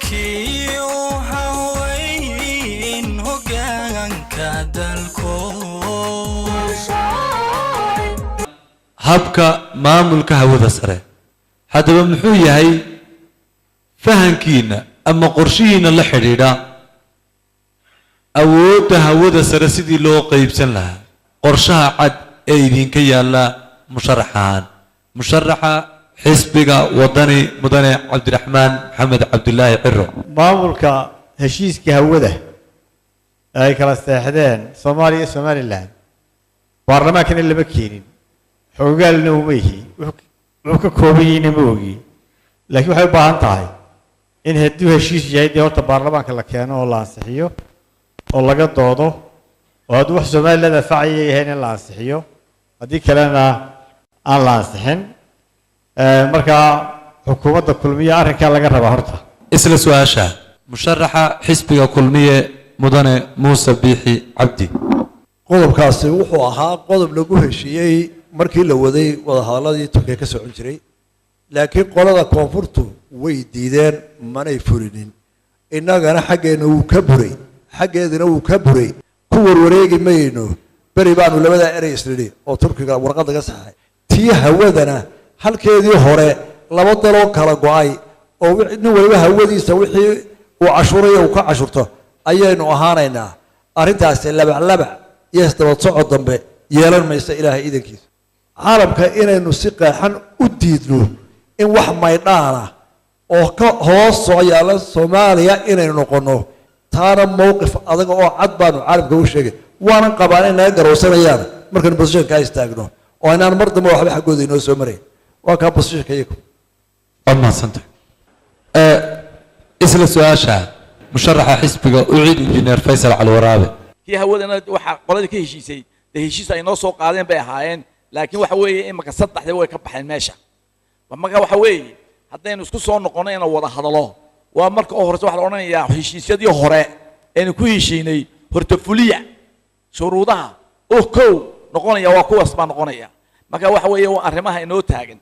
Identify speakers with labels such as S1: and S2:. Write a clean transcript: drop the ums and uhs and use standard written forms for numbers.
S1: Ninkii u haweyn hogaanka dalko.
S2: Habka maamulka hawada sare haddaba muxuu yahay fahankiina ama qorshihiina la xidhiidha awoodda hawada sare sidii loo qeybsan lahaa, qorshaha cad ee idinka yaalla musharaxahaan, musharaxa xisbiga Wadani, mudane Cabdiraxmaan Maxamed Cabdilaahi Ciro?
S3: Maamulka heshiiska hawada ee ay kala seexdeen Soomaaliya iyo Somaliland baarlamaankana lama keenin, xoogaalna uma ihi, wuxuu ka kooban yahayna ma ogi, laakiin waxay u baahan tahay in hadduu heshiis yahay dee horta baarlamaanka la keeno oo la ansixiyo oo laga doodo, oo hadduu wax Somaliland anfacaya yahayna in la ansixiyo, haddii kalena aan la ansixin. Markaa xukuumadda Kulmiya arrinkaa laga rabaa horta.
S2: Isla su-aasha musharaxa xisbiga Kulmiye, mudane Muuse Biixi Cabdi.
S4: Qodobkaasi wuxuu ahaa qodob lagu heshiiyey markii la waday wadahadalladii Turkiya ka socon jiray, laakiin qolada koonfurtu way diideen, manay fulinin. Innagana xaggeenna wuu ka buray, xaggeedina wuu ka buray. Ku warwareegi mayno. Beri baanu labadaa erey isnidhi oo Turkiga warqad laga saxay. Tii hawadana halkeedii hore, laba daloo kala go-ay oo nin waliba hawadiisa wixii uu cashuuraya uu ka cashurto ayaynu ahaanaynaa. Arrintaasi labaclabac iyo isdabad socod dambe yeelan maysa, Ilaahay idankiisa. Caalamka inaynu si qeexan u diidno in wax maydhaana oo ka hoos soo yaalla Soomaaliya inaynu noqonno, taana mowqif adag oo cad baanu caalamka u sheegay, waanan qabaan in naga garowsanayaan markaynu positionka istaagno oo aynaan mar dambe waxba xaggooda inoo soo marayn. Waa kaa positionka iyagu.
S2: Waad mahadsantahay. Isla su-aasha musharaxa xisbiga UCID, Injineer Faysal Cali Waraabe.
S5: Kii hawadana waxaa qoladii ka heshiisay dee heshiis ay noo soo qaadeen bay ahaayeen, laakiin waxa weeye imaka saddexdii way ka baxeen meesha. Marka waxa weeye haddaynu isku soo noqono inaan wada hadalo, waa marka oo horeyse waxaa la odhanayaa heshiisyadii hore aynu ku heshiinay horta fuliya. Shuruudaha oo kow noqonaya waa kuwaas baa noqonaya. Marka waxa weeye waa arrimaha inoo taagan.